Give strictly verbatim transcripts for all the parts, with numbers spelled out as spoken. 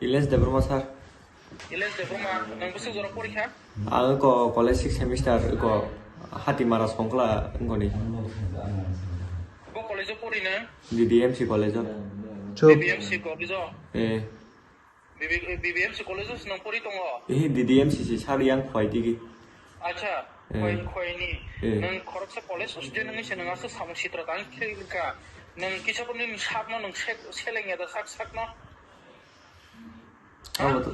Iles Debbarma sir. Iles Debbarma, nwng bwswk jora porikha? Ang ko college six semester ko Hatimara Songkla ngoni. Bo college o pori na? D D M C college o. Chup. D D M C college o. Eh. B B, B B M C college o se nwng pori tongo? Eh, D D M C si sir yang khwai tigi. Acha, eh, khwai, khwai ni. Eh. Nwng khoroksa college student wngwi se nwng aswk samung sitra tang khe wngkha. Nwng kisa bo nini sakno nwng sek-, seleng ya da sak sakno? Abo to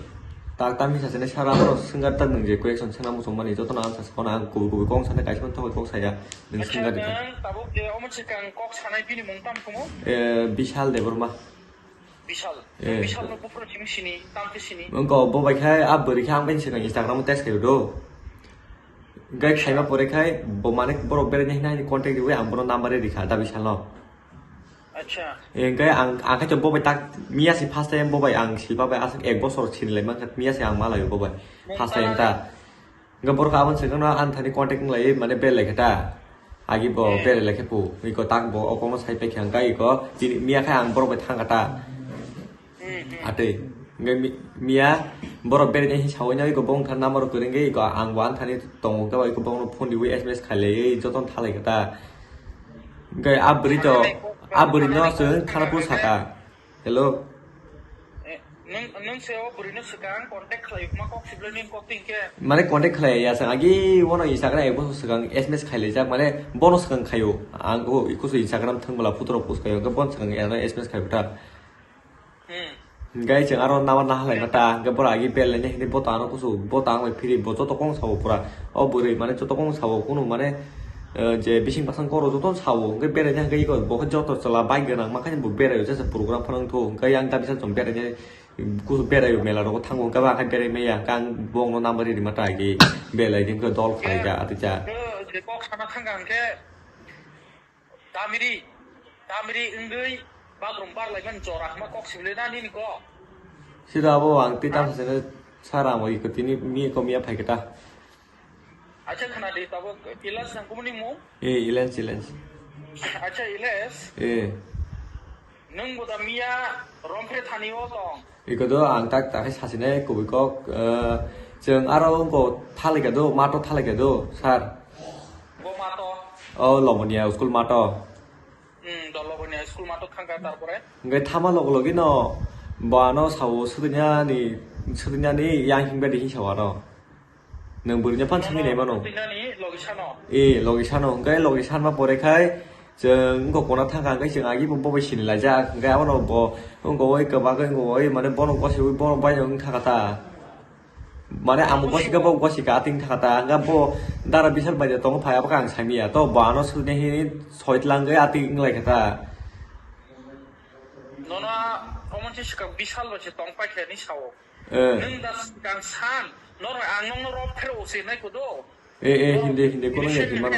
tak tamni sasene sara abo swngar tak nwng je question sana muchung mani jotono answer sakno ang kubui kubui kong sana kaisa man thokoi kok saya nwng swngar di. Acha, nwng tabuk je omo swkang kok sanai bini mung tamo khumu? Eh, Bishal Debbarma. Bishal. Eh. Bishal no buphuru simi sini, tamte sini. Wngko bo bai khai a bwrwi khe ang bai swkang Instagram o text khayo do. Gai khaima pore khai bo mane borok berai nai nai contact riwi ang bono number ri kha da Bishal no. Acha. Engkai ang, ang khe bo bai tak miya si first time bo bai ang silpa bai aswk ek bosor sinilai mankha miya si ang malayo bo bai. First time ta. Engkai borok aboni swkang no ang thani contact wng lai mane belai khe ta. Agi bo belai lai khe pu. Iko tak bo okong no sai pai khe engkai iko chini miya khe ang borok bai thang kha ta. Atwi, hingke mi-, miya borok berai nai sawi nai, iko bongthar number kwrwngwi, iko ang bo anthani tongo, hingke iko bongno phone riwi S M S khailaiwi jotono thalai kha ta. Hingke a bwrwi to, a bwrwi no chwng thana phuru saka. Hello. Eh, nwng, nwng se o bwrwi no swkang contact khlai, ma kok siblo ni kok tin khe. Mane contact khlai ya, chwng agi wono Instagram ebo swkang S M S khailaijak, mane bono swkang khaio. Ang o iko se Instagram thwng bwla photo rok post khaio, hingke bono swkang S M S khai bwta. Hmm. Hingke chwng aro nama nahalai mata, hingke borok agi belaini hini bo tangno kusu, bo tang bai phiri, bo joto kong sao pura. O bwrwi mane joto kong sao, kunu mane, eh, je bising basang koro joto sao, hingke belaini hingke iko bo khe joto chwla bike gwnang, ma khe bo belaio, jesa program phano wngthu, hingke yang ta bisa chwng belaini kusu belaio mela rogo thango, hingke ba khe belai maya, hingke ang bongno number ri mata agi belai hingke dol khlai ja, atwi ja. Eh, je kok sana thangkha hingke, Tamiri, tamiri wngwi bathroom barlaimani jora hwnma kok sibilwi na nini kok? Sida abo ang tei tamsa sene sara amo iko tini mi ko miya phai khe ta. Acha khna di tabuk Ilas nang kumuni mung? Eh, Ilens, Ilens. Acha Iles. Eh. Nwng bo da miya romphre thani o tong. Iko do ang tak tak khe sachine kubui kok, eh, chwng aro wngko thalika do, mato thalika do, sir. Bo mato? O Loboniya school mato. Hmm, do Loboniya school mato thangka tarpore? Hingke thama logo logi no bo ano sao swtwinani, swtwinani yang hingba di hinsa ano. Nwng bwrwino phan sangwi naimano. Twi nani logi sano? Eh, logi sano. Hwnkhe logi sanma pore khai chwng wngkha kona thangkha, hwnkhe chwng agi bo bai sinilaijak. Hwnkhe abono bo wngkha oi kwbagwi wngkha oi, mane bono gosiwi bono bai wng thangkha ta. Mane amo gosika bo gosika ating thangkha ta. Hwnkhe bo dara bisal bai tongo phai, abo khe ang saimanya. To bo ano swngnai hini soi tlangwi ating wnglaikha ta. Nono omo se swkang bisal bai se tong paikha ni sao. Eh. Nwng da swkang san, norok ang nokno rom phero se nai kudo. Eh, eh, hinde, hinde, kono ya hinmano.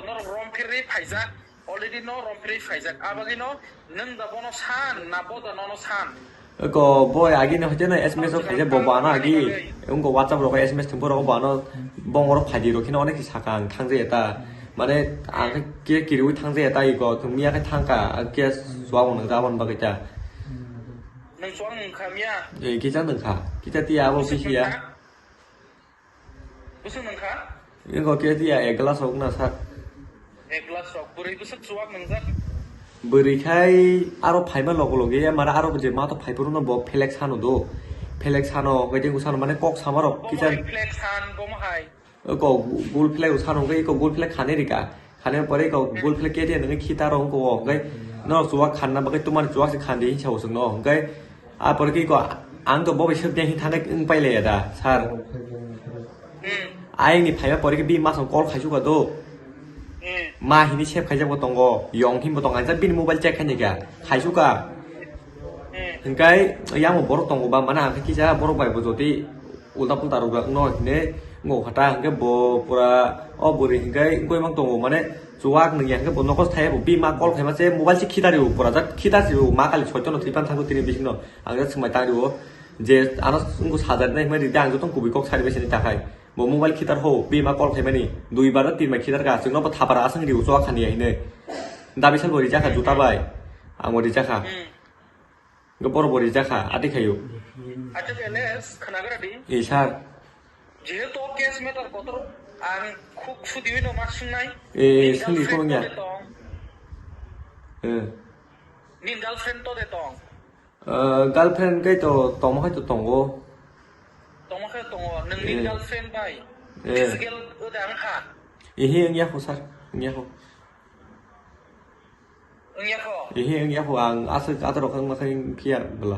Norok rom pherwi phaijak, already no rom pherwi phaijak. Abagino nwng da bono san, na bo da nono san. Ko boy agi no hote no S M S o khaijak bo bana agi. Wngko WhatsApp rok S M S thumbo rok bana bongor phaidi rok khino onek sakang thangjaya ta. Mane ang khe kiriwi thangjaya ta iko thung miya khe thangka, ang khe suabo nang jabon bagwi ta. Nang suang nang kha miya? Eh, kisa nang kha. Kisa tiya abo bisi ya. Bwswk nang kha? Iko kisa tiya ek glass ok na sak. Ek glass ok. Bwrwi bwswk chuwak nang jak? Bwrwi khai aro phaima logo logi ya, mara aro je ma to phai phuru no bo phelek sano do. Phelek sano, kaiting sano mane kok sama rok kisa. Phelek san, bomo hai. Eko gul flag sano hwnkhe eko gul flag khani rika. Khani pore eko gul flag kete nungwi khita rw hwnkhe o hwnkhe norok chuwak khanna bagwi twmani chuwak se khandi hinsa o chwngno hwnkhe a pore khe eko ang to bo bai sep de hin thangkhe wng pailaiya da sir. Ayangni phaima pore khe bini masong call khaisukha do. Ma hini sep khaijak bo tongo, yong himbo tongo, ang jak bini mobile check khaini kha, khaisukha. Hwnkhe yang bo borok tongo ba, mane ang khe kisa borok bai bo jodi ulta pulta rwgwlak no hine ngo kha ta, hwnkhe bo pura o bwrwi hwnkhe wngwi mang tongo, mane chuwak nungya hwnkhe bo nokos thaya bo bima call khaima se mobile se khitar rw pura jak khitar rw ma kali soito no thwipan thango tini bisingno ang jak swngbai tang rw je ano wngkha sajak nai hwnwi rwdi ang joto kubui kok sari bai sini takhai. Bo mobile khitar ho, bima call khaimani, dui bar na tin bar khitar kha, chwngno bo thapara aswng riu chwa khani ya hinwi. Dabi sal bo rijak kha juta bai, amo rijak kha. Hmm. Hwnkhe borok bo rijak kha, ati khaio. Acha, J L S, khwnagra di. Eh, sir. Jehetu o case matter kotor, ang khuk sudiwi no ma swngnai. Eh, nini sungdi girlfriend kono ya. To de tong? Eh. Nini girlfriend to de tong? Eh, girlfriend kai to tongma khai to tongo. Tongma khai tongo, nung nini Eh. Girlfriend bai? Eh. Physical o de ang kha? Ehe, wngya kho, sir, wngya kho. Wngya kho? Ehe, wngya kho, ang aswk atorok wngma khe phiya bwla.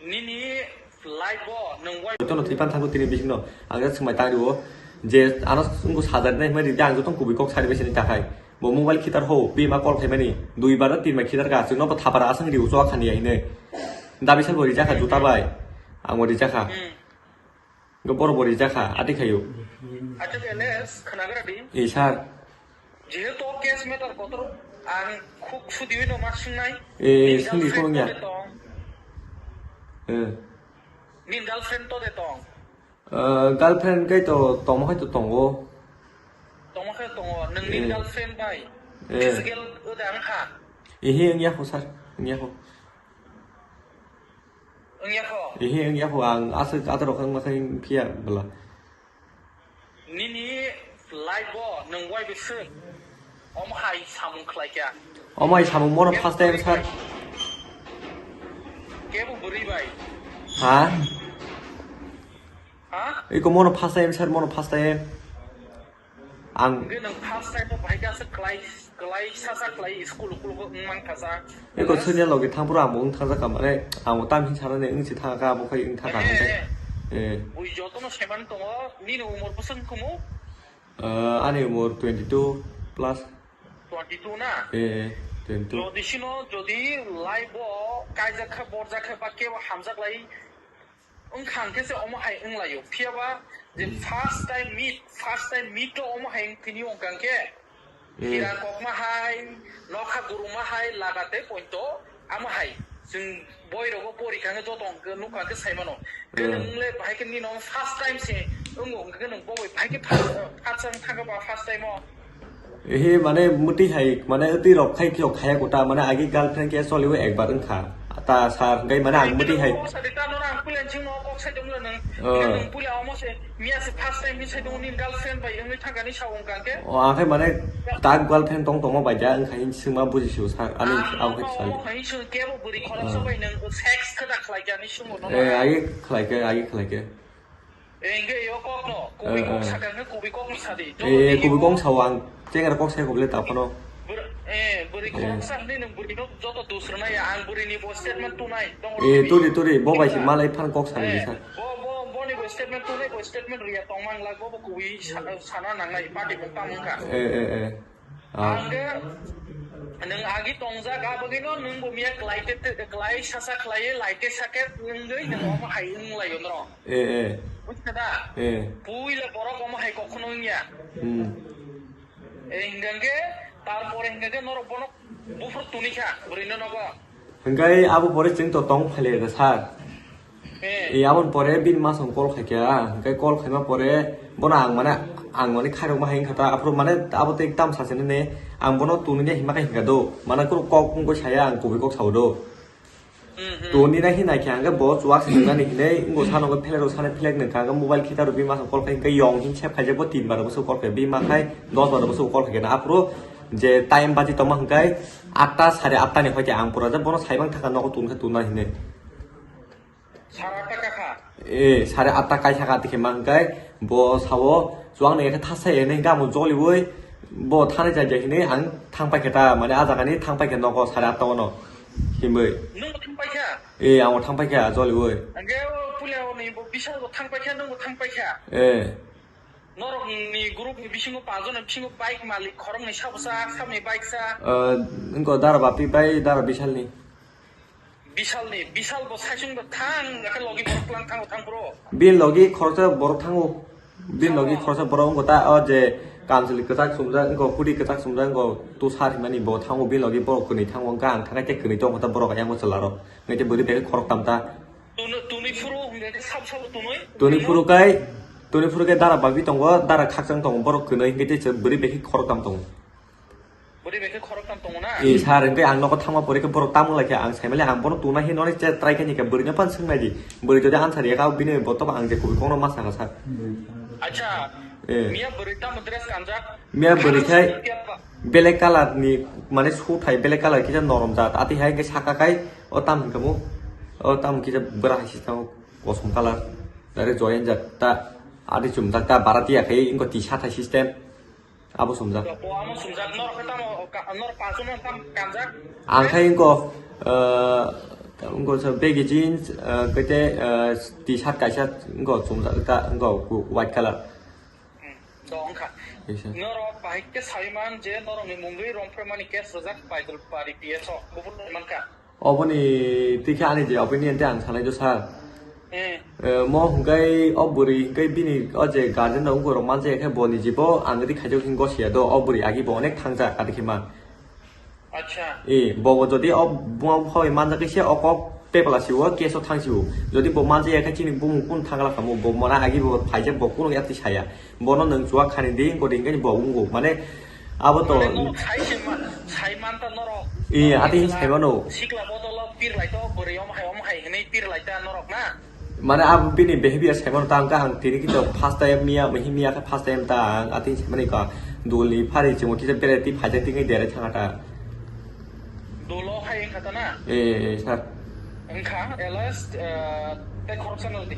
Nini life o nwng wai- Jotono thwipan thango tini bisingno, ang jat swngmai tang rio, je ano wngkho sajak nai hwnmani, ang jotono kubui kok sari bai sini takhai. Bo mobile khitar ho, bima call khaimani, dui bar na tin bar khitar ka, chwngno bo thapara aswng rio, chwak khani ya hinwi. Dabi sal bo rijak kha juta bai, ang bo rijak kha. Hmm. Hwnkhe borok bo rijak kha, ati khaio. Acha, J L S, khwnagra di. Eh, sir. Jehetu o case matter kotor, ang khuk sudiwi no ma swngnai. Eh, nini sungdi girlfriend kono ya. To de tong? Eh. Nini girlfriend to de tong? Eh, girlfriend kai to tongma khai to tongo. Tongma khai tongo, nung nini Eh. Girlfriend bai? Eh. Physical o de ang kha? Ehe, wngya kho, sir, wngya kho. Wngya kho? Ehe, wngya kho, ang aswk atorok wngma khe phiya bwla. Nini life o nwng wai bwswk omo hai samung khlai kha? Omo hai samung mono first time, sir. Kebo bwrwi bai? Ha? Ha? Iko mono first time, sir, mono first time. Ang hwnkhe nwng first time o bahai khe aswk klai, klai sasa klai school, school wng mang kha sa. Eko senior logi thang phuru ang bo wng thang jakha, mane ang bo tam hin sana ne wng si thang kha, abo khai wng thang kha. Eh, hwnkhe, eh. Eh. Bui jotono saiman tongo, nini umor bwswk wng khumu? Eh, ani umor twenty two plus. Twenty two na? Eh, eh, twenty two. Jodi sino, jodi life o kaijak kha, borjak kha, ba kebo hamjak lai, wngkha hwnkhe se omo hai wnglaio. Phiyaba je first time meet, first time meet o omo hai wng tini wngkha hwnkhe, hmm, hira kokma hai, nokha guruma hai, lagate pointo amo hai. Chwng boirogo porikha hwnkhe joto hwnkhe nukha hwnkhe saimano. Khe hmm, nwng le bahai khe nini omo first time se wngo hwnkhe nwng bo bai bahai khe first, first time thangkha ba first time o. Ehe, mane, mwtwi hai, mane, twi rok khai, khiyok khaya kuta, mane, agi girlfriend khe choli o ekbar wngkha. Ta sir, hwnkhe, mane, ang mwtwi hai. Kok sadi ta nora ang puila ching no kok sai tongla nang. Oh. Nang puila omo se, miya se first time ni sai tong ni girlfriend bai wngwi thangkani sa wngkha khe. O, ang khai, mane, ta girlfriend tong tongma bai ja, wngkha hin swngma buji su sir, ani ah, abo khai oh, sali. Oh, hai su kebo buri khorok ah, so bai nang sex khada khlai jani sumo no. Eh, agi khlai khe, agi khlai khe. Engke yo kok no, kubui kok eh, sakha hwnkhe kubui kok no sadi. Eh, kubui kok sao ang, chengra kok sai kubule ta phano. Bur-, eh, buri eh, kok sakni nung buri no joto dusruna ya, ang buri ni bo statement tunai, dong eh, turi, turi, bo bai si malai phan kok sani eh, sa. Bo, bo, bo ni bo statement tunai, bo statement riya tongmang lag, bo, bo kubui sa-, sana nangnai, party bo tamung kha. Eh, eh, eh. Ah. Ang khe, nwng agi tongjak, abagwino nwng bo miya klai te, te, klai sasa khlaiwi, lai te sake wngwi nwng omo hai wnglaio norok. Eh, eh. Bujikhna da? Eh. Puila borok omo hai kokhono wngya. Hmm. Eh, hingkha khe, tarpore hingkha khe norok bono buphuru tunikha, bwrwino nogo. Hingkai abo pore chwng to tong phaile da sir. Eh. E, aboni pore bini masong call khaikha, hingkai call khaima pore bono ang mane, ang mane khairokma hai wngkha ta, aphuru mane abo tei tam sachini ne, ang bono tunina hima khe hingkha do, mane kuru kok wngwi saya ang kubui kok sao do. Hmm, hmm. Tunina hinaikhe ang khe bo chuwak se nungnani hinwi wngkha sano khe phelek rok sani phelek nungkha, ang khe mobile khitar rw bini masong call khai hingkai yong hin sep khaijak bo tin bar bwswk call khai bini ma khai dos bar bwswk call khaikha na aphuru je time baji tongma hingkai atta sare atta ni hoite ang pura je bono saimang thangkha nogo tun khe tunna hinwi. Sare atta kakha? Eh, sare atta kaisa ka tikhe ma hingkai bo sao, chuwak ni khe thasa ene hingke amo joliui bo thani jai jai hinui ang thang paikhe ta, mane ah jaga ni thang paikhe nogo sare atta o no himui. Nwng bo thang paikha? Eh, amo thang paikha joliui. Hingke o puila o ni bo bisal bo thang paikha, nwng bo thang paikha? Eh. Norok ni group ni bisingo panch jona bisingo bike malik khoroknwi sabo sa, sabni bike sa? Eh, wngko dara bapi bai dara bisalni. Bisalni, Bisal bo saisung bo thang, akhe logi borok twlang thango thang bro. Bini logi khoroksa borok thango. Bini logi khoroksa borok wngkha ta, o je kamchwlwi kwchak sumjak, wngkha hoodie kwchak sumjak, wngkha tusar hinmani bo thango, bini logi borok kwnwi thango, wngkha ang thangkhe tei kwnwi tongkha ta borok ayang bo chwla rok. Hingkhe bwrwi bai khe khorok tam ta. Tuni, tuni phuru hingkhe sab sabo tunui. Tuni phuru kai, tuni phuru kai dara babi tongo, dara khakchang tongo, borok kwnwi hingkhe tei bwrwi bai khe khorok tam tongo. Bwrwi bai khe khoroktham tongo na? Eh, sir, hwnkhe ang nogo thangma pore khe borok tamo lai khe ang saimali ang bono tuna hi noni che try khe ni khe bwrwi no phan swngnai di. Bwrwi jodi answer ya kha bini bo tobo ang je kubui kokno ma sakha, sir. Acha. Eh. Miya bwrwi tamo dress kanjak? Miya bwrwi khai black color ni, mane suthai black color kisa norom jat. Ati hai khe saka kai o tam hwnkhe mo. O tam kisa bwra hai si tamo kosom color. Dari joyen jat ta. Adi chumjak ta baratia khai inko ti sathai system. Abo sumjak. Bo amo sumjak, norok khe tamo ka-, norok pansukno tam kanjak? Ang khai wngkha, eh, wngkha sa baggy jeans, eh, kete, eh, T-shirt kaisa wngkha sumjak ta, wngkha white color. Hmm, do wngkha. Kaisa. Norok bahai khe saiman je norokni mungwi romphai mani case rwjak Baidulpari P S o, buphuru mankha. Oboni tikhe ani je opinion tei ang sanai do sir. Hmm. Eh, mo hwnkhe o bwrwi hwnkhe bini o je guardian rok wngkha rok manjak khe bo ni jibo ang ri khaijak hwnkhe gosiya do o bwrwi agi bo onek thangjak adi khe ma. Acha. Eh, bo bo jodi o buma buphai manjak khe se o kok pepla siwo case o thang siwo. Jodi bo manjak khe chini bumung kun thangla kamo bo mona agi bo phaijak bo kuno yati saya. Bono nwng chuak khani di, wngkha di, hwnkhe bo wngo. Mane, abo to. Mane norok sai se ma-, sai man ta norok. Iya, ati hin sai mano. Sikla bodolo pir lai to, bwrwi om hai, om hai hinwi pir lai ta norok na. Mane, abo bini behavior sai mano ta, wngkha ang tini kito first time miya, mihi miya khe first time ta, ang ati hin sai mani ka, dul ni phari chimo kisa bere ti phaijak ti ngai dere thanga ta. Dolo hai wngkha ta na? Eh, eh, sir. Wngkha, elas, eh, tei khoroksa nang di.